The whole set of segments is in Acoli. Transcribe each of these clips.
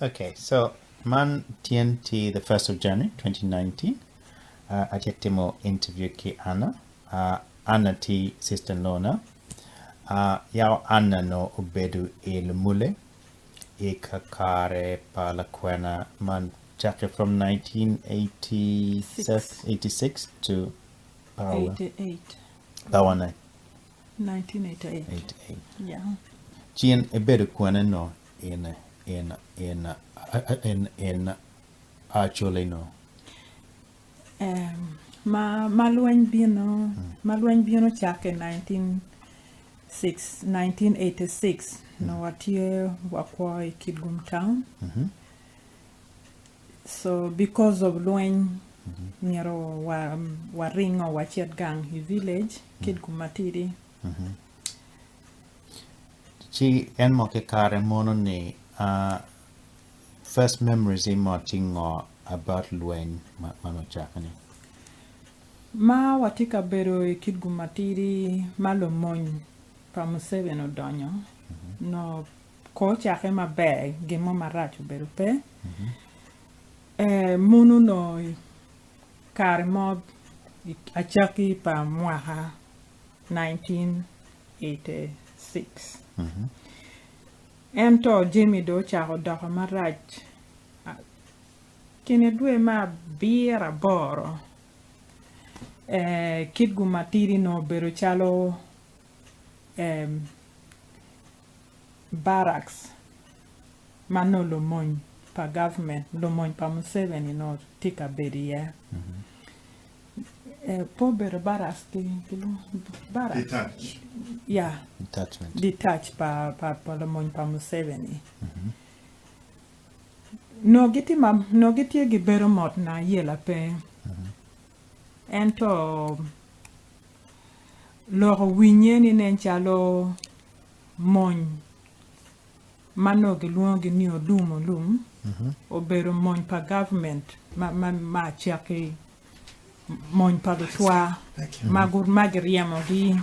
Okay, so man tyen tye the 1st of January 2019. Uh, atye timo interview ki Anna. Uh, Anna tye sister-in-law na. Uh, yao Anna no obedo i Lumule i kakare pa lakwena man cakke from 1986 86 to power 88. power 9 1988. 88. Yeah. Cin ibedo kwene no in in in in in Acholi no. Um, ma ma lweny bino ma lweny bino cakke 19 1986 no watye wakwo i Kitgum town. So because of lweny myero wa waringo wacit gang i village Kitgum matidi. Ci en mo ki kare mono ni uh, first memories i mo tye ngo about lweny ma ma nocake ni. Ma watye ka bedo i Kitgum matidi ma lumony pa Museveni odonyo no ko ocake maber gin mo marac obedo pe. Eh, munu no kare mo i acakki pa mwaka 1986. Ento jami dong ocako doko marac kine dwe me abiro aboro eh, Kitgum matidi nongo obedo calo eh, barracks ma nongo lumony pa government, lumony pa Museveni nongo tye ka bedo iye. Eh, pe obedo barracks ki, ki barracks? Detach. Yeah. Detachment. Detach pa, pa, pa lumony pa Museveni. Nongo gitye ma, nongo gitye gibedo mot na ayela pe. Ento lok owinye ni nen calo mony ma nongo gilwongogi ni olum olum obedo mony pa gavment ma, ma, ma acakki mony pa lucwa ma, gu, ma giryemogi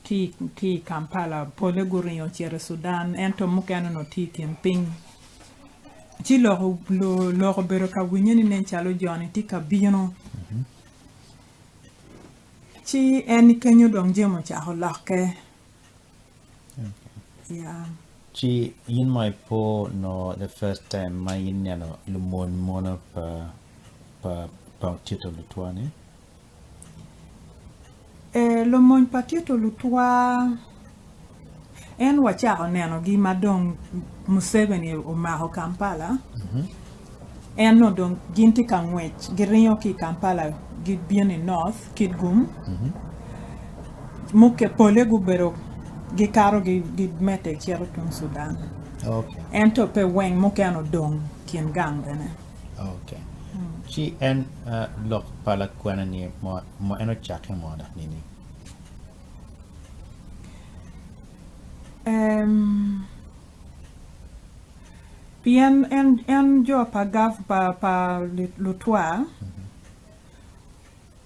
ki, ki i Kampala pole guringo ocito i Sudan ento mukene onongo tye i kin piny. Ci lok, lok obedo ka winye ni nen calo jo-ni tye ka bino. Ci en kenyo dong jami ocako lokke. Yeah. Ci in mo ipo no the first time ma in neno lumony mono pa pa pa Tito Lutwa ni? Eh, lumony pa Tito Lutwa en wacako nenogi ma dong Museveni omako Kampala. En nongo dong gin tye ka ngwec giringo ki i Kampala gibino i North Kitgum. Muke pole gubedo gikato gimedde gicito tung Sudan. Okay. Ento pe weng mukene odong kin gang bene. Okay. Ci en uh, lok pa lakwena ni mo, mo en ocakke mo dok nini? Um, pien en, en jo pa gav pa, pa lutwa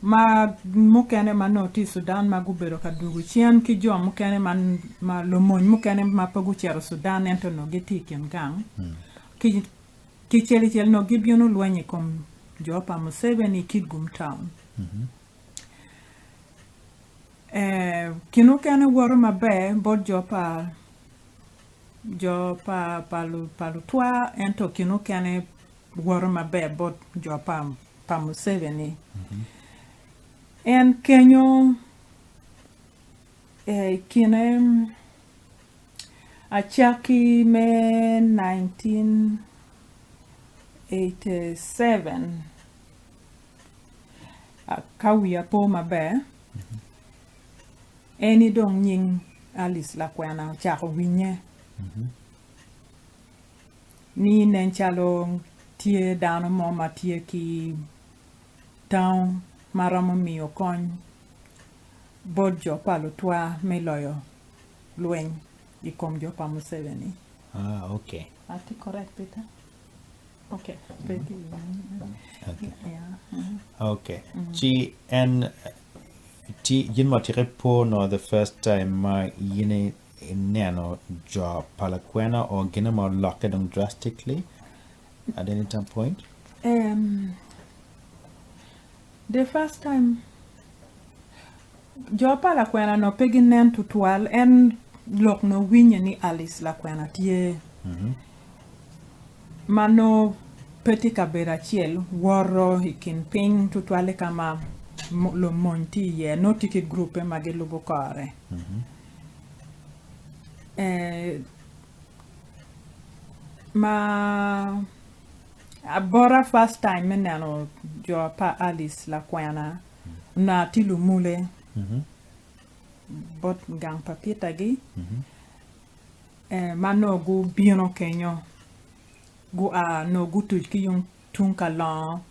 ma mukene ma nongo tye i Sudan ma gubedo ka dwogo cen ki jo mukene ma, ma lumony mukene ma pe gucito Sudan ento onongo gitye i kin gang ki kicel icel onongo gibino lweny i kom jo pa Museveni i Kitgum town. Eh, kin mukene woto maber bot jo pa jo pa pa pa lutwa ento kin mukene woto maber bot jo pa pa Museveni. En kenyo eh, i kine acakki me 1987 ka wiya po maber, eni dong nying Alice Lakwena ocako winye ni nen calo tye dano mo ma tye ki tango ma romo miyo kony bot jo pa lutwa me loyo lweny i kom jo pa Museveni. Ah, okay. Atye correct Peter? Okay. Pe tye. Okay. Yeah. Mhm. Okay. Ci en ti gin ma tike po no the first time ma in. ineno jo pa lakwena or gino mo olokke dong drastically at any time point? The first time jo pa lakwena no pe ginen tutwal en lok no winye ni Alice lakwena tye ma nongo pe tye kabedo acel woto i kin piny tutwalle ka ma lumony tye iye nongo tye ki guruppe ma gilubo kore. Ma bota first time me neno jo pa Alice lakwena onongo atye lumule bot gang pa Peter gi. Ma nongo gubino kenyo gua nongo gutuc ki yung tung ka longo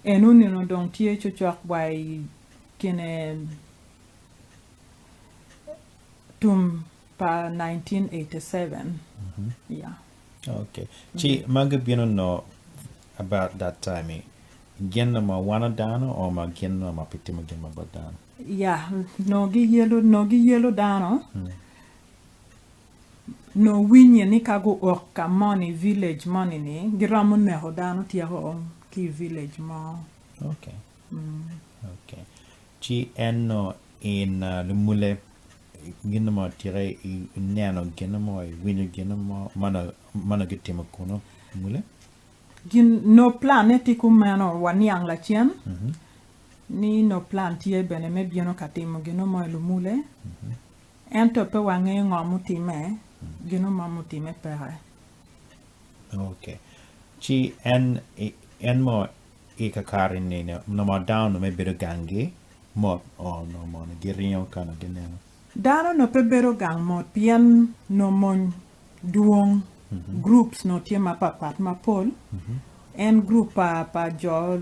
eno nino dong tye cocok wa i kine tum pa 1987 yeah. Okay. Ci ma gibino no about that time gin ma wano dano o ma gin ma pe timo gin ma bot dano? Yeah, nongo giyelo nongo giyelo dano. Nongo winye ni ka guok ka moni village moni ni giromo neko dano tyeko ki i village mo. Okay. Okay. Ci en no in lumule gin mo tika ineno gin mo iwinyo gin mo mano gitimo kuno lumule? Gin no plan ne tye kumeno waniang lacen ni no plan tye bene me bino ka timo gin mo i lumule. Ento pe wangeyo ngo mutimme, gino mo mutimme peke. Ok. Ci en, en mo i kakare ni nongo dano no me bedo gangi mot o nongo mono giringo ka nongo gineno? Dano no pe bedo gang mot pien nongo mony dwong, groups nongo tye mapatpat mapol. En group pa pa jo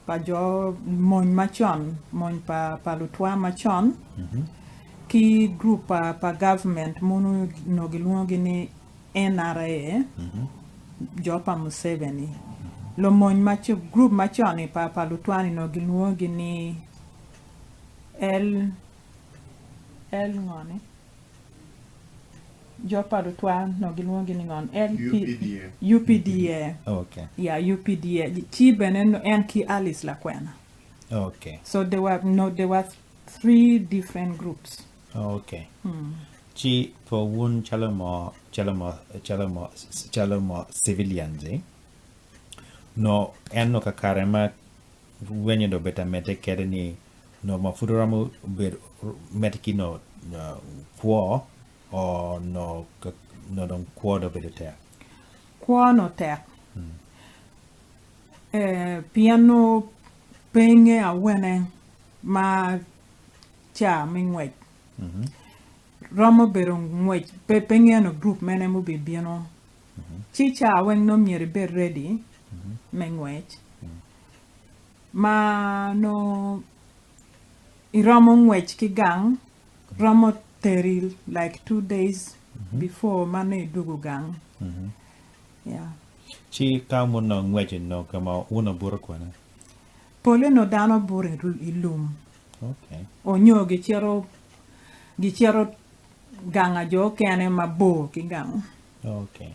pa jo mony macon, mony pa pa lutwa macon ki group pa pa government mono onongo gilwongogi ni NRA, jo pa Museveni. Lumony maco group macon-ni pa pa lutwa-ni onongo gilwongogi ni L L ngo ni? Jo pa lutwa onongo gilwongogi ni ngo? LP, UPDA. UPDA. Okay. Yeah, UPDA. Ci bene no- en ki Alice Lakwena. Okay. So there were no there were three different groups. Okay. Ci for wun calo mo calo mo calo mo calo mo civilians eh? No en no kakare ma Wenyo dong obed amedde kede ni no ma pud oromo bedo medde ki no kwo or no no dong kwo dong obedo tek? Kwo no tek. Eh, pien no pe inge awene ma ca me ngwec romo bedo ngwec pe pe inge no group mene mubibino ci ca weng nongo myero ibed ready me ngwec ma nongo iromo ngwec ki gang romo teri like 2 days before ma nongo idwogo gang yeah. Ci ka wun onongo ngweco nongo ka ma wun obuto kwene? Pole nongo dano buto i lum Okay. onyo gicito gicito gang a jo okene mabor ki gang. Okay.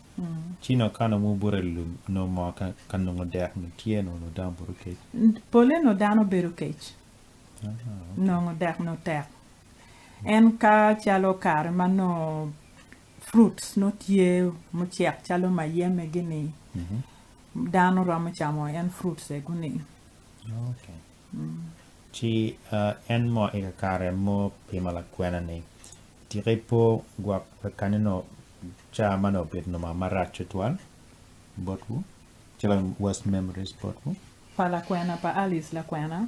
Ci nongo ka nongo wubuto i lum nongo moo ka, ka nongo dek nongo tye nongo nongo dano buto kec. Pole nongo dano bedo kec. Ah, okay. Nongo dek nongo tek. En ka calo kare ma nongo fruits nongo tye mucek calo mayeme gini dano romo camo en fruits ego-ni. Okay. Ci uh, en mo i kakare mo pimo lakwena ni tika ipo gwok kakani no ca ma nongo obedo nongo marac tutwal botwu calo worst memories botwu? Pa lakwena pa Alice lakwena.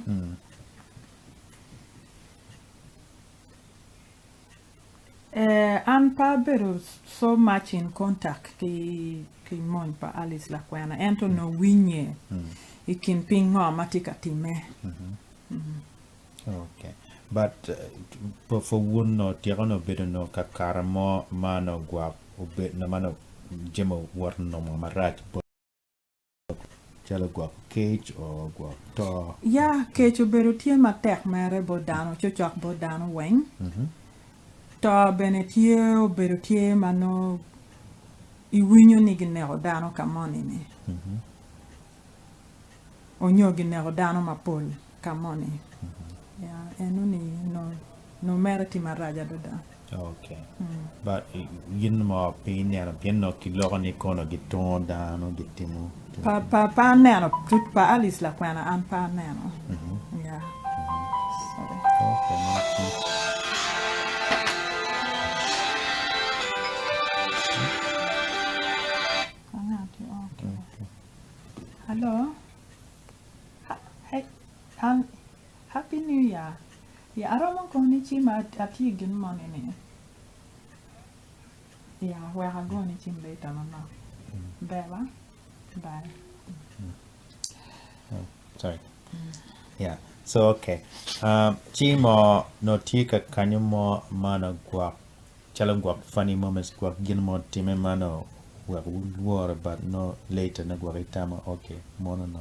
Eh, an pe abedo so much in contact ki ki mony pa Alice lakwena ento nongo winye i kin piny ngo ma tye ka timme. Okay. But uh, for wun no tika no bedo no kakare mo ma no gwok obed no ma no jemo wot no marac bot calo gwok kec o gwok to. Ya, kec obedo tye matek mere bot dano, cocok bot dano weng. To bene tye obedo tye ma nongo iwinyo ni gineko dano ka moni-ni onyo gineko dano mapol ka moni. Ya, enoni nongo mere tye marac adada. Okay. But gin mo pe ineno pien nongo kiloko ni kono gitongo dano gitimo. Pa, pa, pa aneno tut pa Alice Lakwena an pe aneno. Yeah. Sorry. Okay, no, okay. Angati, okay. Hello. Ha, hey, um, Happy New Year. Ya aromo goni cim atye i gin moni ni. Ya wek agoni cim later manok. Ber ba? Bye. Sorry. Yeah. So okay. Um, ci mo no tye ka kanyo mo mano gwok calo gwok funny moments gwok gin mo time mano wek wulworo but no later no gwok itamo okay mono no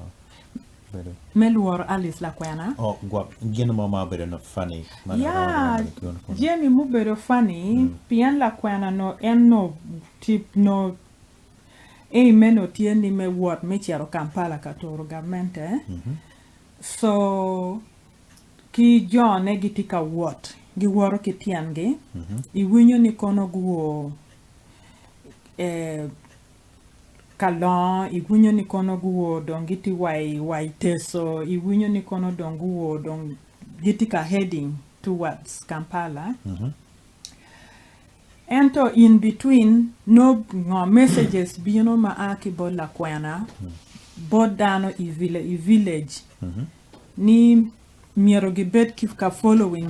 bedo. Me lworo Alice lakwena. Oh gwok gin mo ma obedo no funny ma no Ya, jami mubedo funny pien lakwena no en no tip no aim me no tye ni me wot me cito Kampala ka turo gamente so ki jo ne gitye ka wot giwoto ki tyengi iwinyo ni kono guo eh, ka longo iwinyo ni kono guo dong gitye wa i wa i Teso iwinyo ni kono dong guo dong gitye ka heading towards Kampala ento in between no ngo messages bino ma a ki bot lakwena bot dano i i village ni myero gibed ki ka following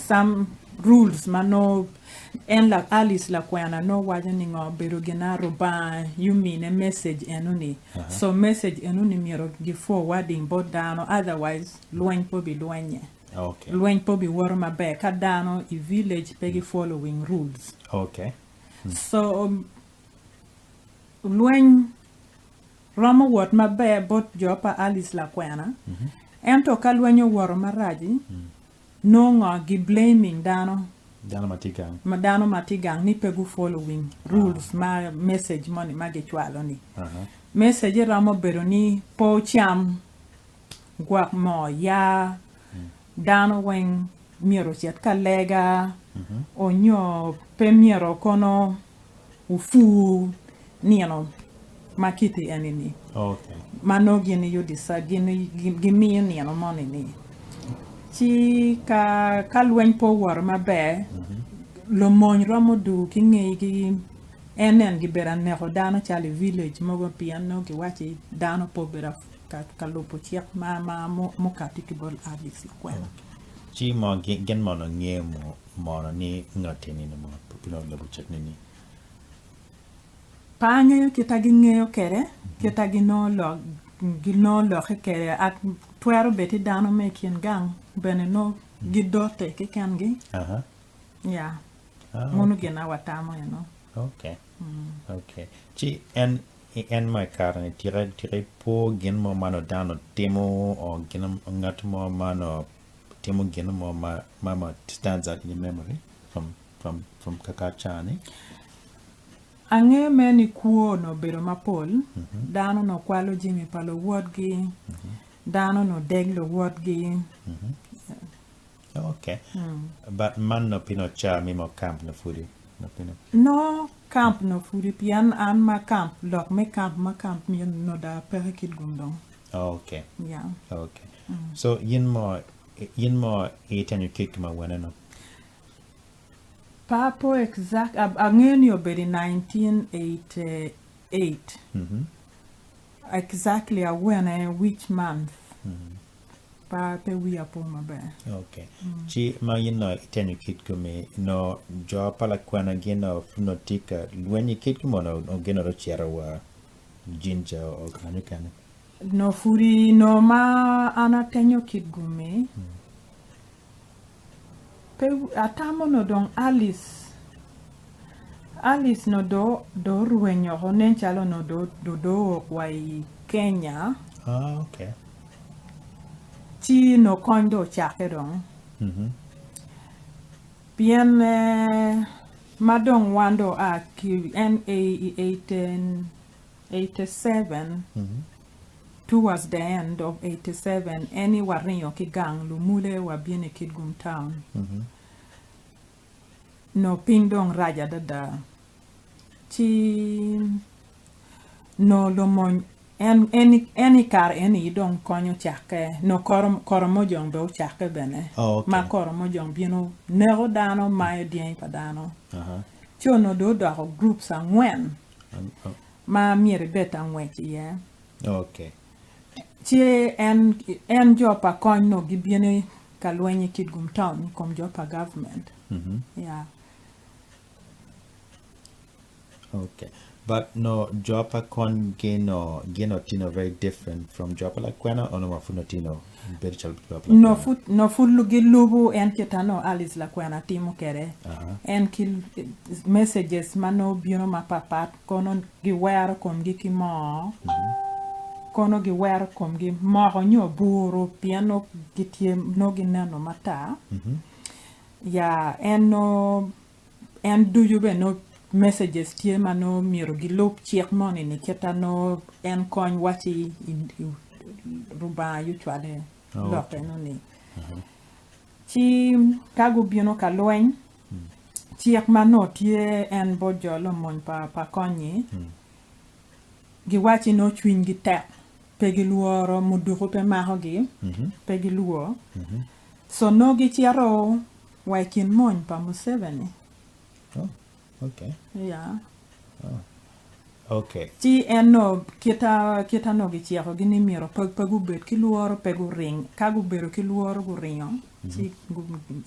some rules ma nongo en la Alice lakwena nongo waco ni ngo obedo gina Rubanga yumine message eno ni so message eno ni myero gi forwarding bot dano otherwise lweny pe obilwenye Okay. lweny pe obiwoto maber ka dano i village pe gi following rules Okay. so lweny romo wot maber bot jo pa Alice lakwena ento ka lweny owoto maraci nongo ngo gi blaming dano Dano ma tye gang. ma dano ma tye gang ni pe gu following rules ma message moni ma gicwalo ni message romo bedo ni pe wucam gwok moo yaa dano weng myero ocit ka lega onyo pe myero kono wupur nino ma kiti eni-ni Okay. ma nongo gin you decide gin gimiyo nino moni ni ci ka ka lweny pe owoto maber lumony romo dugo ki ngegi en nen gibedo aneko dano calo i village mogo pien nongo giwacci dano pe obedo ka ka lubo cik ma ma mukati ki bot Alice lakwena. Ci mo gin mono ngeyo mo mono ni ngati nino mo pi nongo lubo cik nini? Pe angeyo kita gingeyo kede, kita ginongo lok ginongo lokke kede. At twero bed ti dano me i kin gang bene nongo gidote keken-gi. Aha. Ya, Ah, munu okay. gin a watamo eno. Okay. Okay. Ci en en mo i kare-ni tika tika ipo gin mo ma nongo dano timo or gin ngat mo ma nongo timo gin mo ma ma ma stands out in your memory from from from kaka cani? Angeyo mere ni kwo onongo obedo mapol, dano onongo kwalo jami pa luwotgi, dano onongo deg luwotgi. Okay. But man no pino ca mi mo camp no pudi. No pino. No camp no pudi pien an ma camp lok me camp ma camp miyo no da peke kit gum dong. Okay. Yeah. Okay. So yin mo yin mo itenyo kit ma wene no. Pe apo exact angeyo ni obedo i 1988 exactly awene which month pa pe wiya po maber. Okay. Ci ma yin no itenyo kit gumi no jo pa lakwena gin no no tika lwenyi kit mo no gin no cero wa Jinja o kanyo kene. No pudi no ma an atenyo kit gumi pe atamo no dong Alice Alice no do do orwenyo oko nen calo no do do do ook wa i Kenya Ah, okay. ci no kony do ocake dong. Pien ma dong wan dong oa ki en i 87 towards the end of 87 en i waringo ki gang lumule wabino i Kitgum town. Nongo piny dong rac adada ci nongo lumony en en i kare eni dong kony ocakke nongo Koromojong bene ocakke bene ma Koromojong bino neko dano mayo dyangi pa dano ci onongo dong odoko groups angwen ma myero ibed ka ngwec iye ci en en jo pa kony nongo gibino ka lweny i Kitgum town i kom jo pa government yeah. Okay. But no jo pa kony gino gino tino very different from jo pa lakwena or no ma pud no tino bedo calo jo pa No lakwena? pud no pud gilubo en kita no Alice lakwena timo kwede. En ki messages ma nongo bino mapapat kono giwero komgi ki moo, kono giwero komgi moko nyo buru pien nongo gitye nongo gineno matar. Ya en nongo en ducu bene nongo messages tye ma nongo myero gilub cik moni ni kita nongo en kony wacci Rubanga aye ocwale lok eno ni. Ci ka gubino ka lweny cik ma nongo tye en bot jo lumony pa kony-nyi giwacci nongo cwinygi tek pe gilworo muduku pe makogi pe gilwor co nongo gicito wa i kin mony pa Museveni. Oh, okay. Yeah. Oh. Okay. Ci en nongo kita kita nongo gicikogi ni myero pe pe gubed ki lworo pe guring ka gubedo ki lworo guringo ci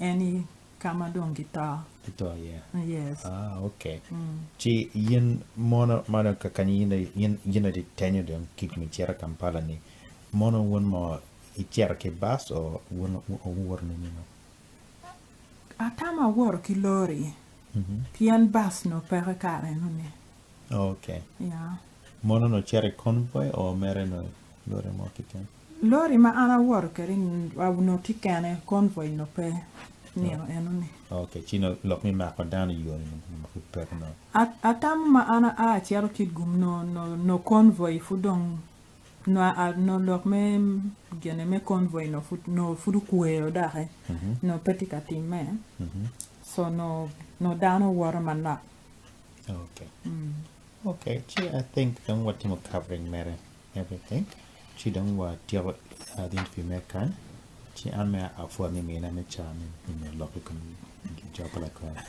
en i ka ma dong gito. Gito iye. Yes. Ah, okay. Ci in mono mano kakany in in in adi tenyo dong kit mi cito Kampala ni mono wun mo icito ki bus or wun wuwoto nining? Atamo awoto ki lori pien bus nongo peke kare enoni. Okay. Yeah. Mono nongo cito i convoy or mere nongo lori mo keken? Lori ma an awoto kwede ni onongo tye kene convoy nongo pe nino enoni. Okay, ci nongo lok me mako dano i yo ni nongo pud peke nongo. Atamo ma an aa acito Kitgum nongo nongo convoy pud dong Nongo lok me gine me convoy nongo pud okweyo doki nongo pe tye ka timme so nongo dano woto manok. Okay. Okay, ci I think dong watimo covering mere everything. Ci dong watyeko the interview me kany. Ci an me apwod ni mina me caa me lok i kom jo pa lakwena.